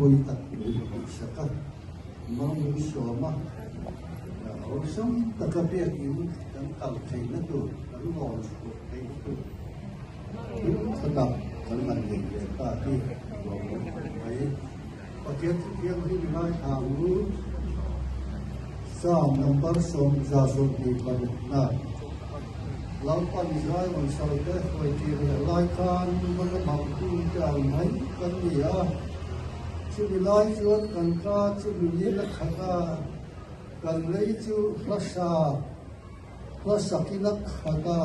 ropui tak min tihsak a, Mangmui sawma awlsam taka biakin kan kal theihna tur, kan lawn chhuah theihna tur thil tha tak kan han nei ve ta hi lawmawm khawp mai. Pathian chu thianghlim i ngaithla ang u. Psalm number 126 Lalpan zai rawn salte hruai tir leh lai khan nunga mangtu te ang mai kan ni a. Chumi lai chuan kan ka chu nungin a khat a, kan lei chu hlasa hlasakin a khat a.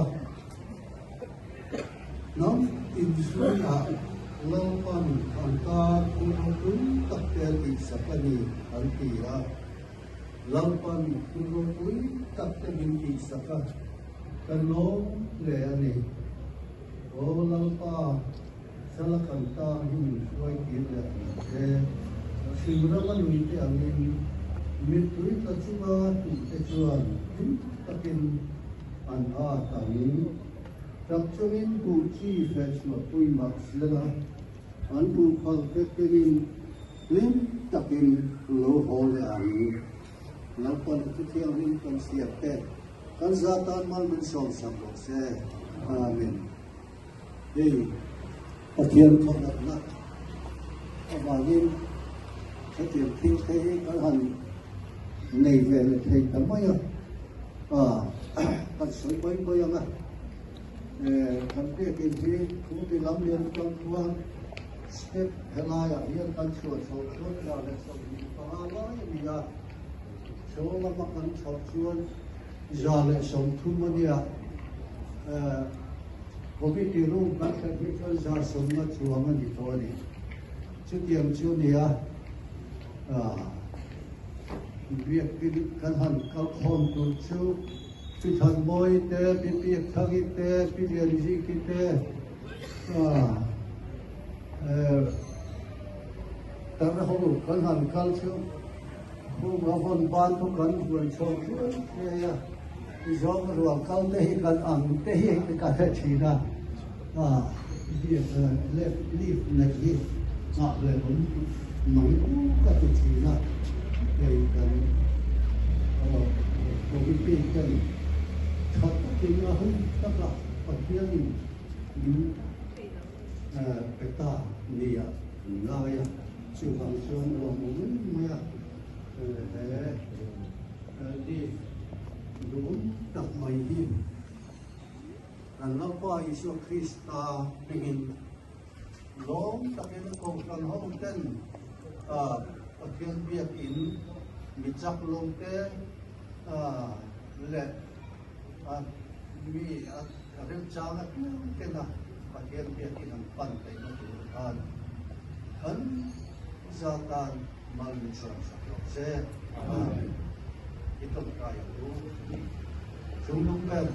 Hnam inchhungah Lalpan an tan thil ropui tak te a tihsak a ni an ti a. Lalpan thil ropui tak te min tihsak a, kan lawm hle a ni. Aw Lalpa, sala kan tan hi min hruai kir leh ang che. Chhim rama nuite angin mittui tla chunga tihte chuan hlim takin an at ang. Chak chungin buh chi feh chhuah pui mah sela, an buh phal te kengin hlim takin lo haw leh ang. Lalpan a thuthianghlim kan hriat te kan za tan mal min sawm sak rawh se. Amen. Hei Pathian thawhlatna avangin hetiang thil te hi kan han nei ve leh thei ta mai a, kan sawi mai mai ang a. Kan biakin hi Khumti lam lian atang chuan step helaiah hian kan chhuah chhoh chuan 125 lai a ni a, chaw lama kan chhoh chuan 130 a nia. Committee room kan thlen hi chuan 150 chuang a ni tawh a ni. Chutiang chu a nia, biakin kan han kal khawm tur chu Pi Thanmawi te, Pi Piakthangi te, Pi Lianziki te, tar ho kan han kal chu khum a vawn ban chu kan huan chho thluai thluai a, i zawng rual kal te hi kan ang te hi ka hre thin a, leaf neih hi nghah hlelh awm mang ka ti thin a, hei kan committee ten tha takin a hun taka Pathianin min Pe ta nia kan ngai a, chuvang chuan lawmawm em mai a, he leaf duhawm tak mai hi kan Lalpa Isua Krista hmingin lawm takin Kohhran ho ten Pathian biakin mi chak lo te leh mi a remchang apiang ten a Pathian biakin an pan theihna tur khan kan za tan mal min sawm sak lo se. Amen. I tawngtai ang u. Chungnung ber.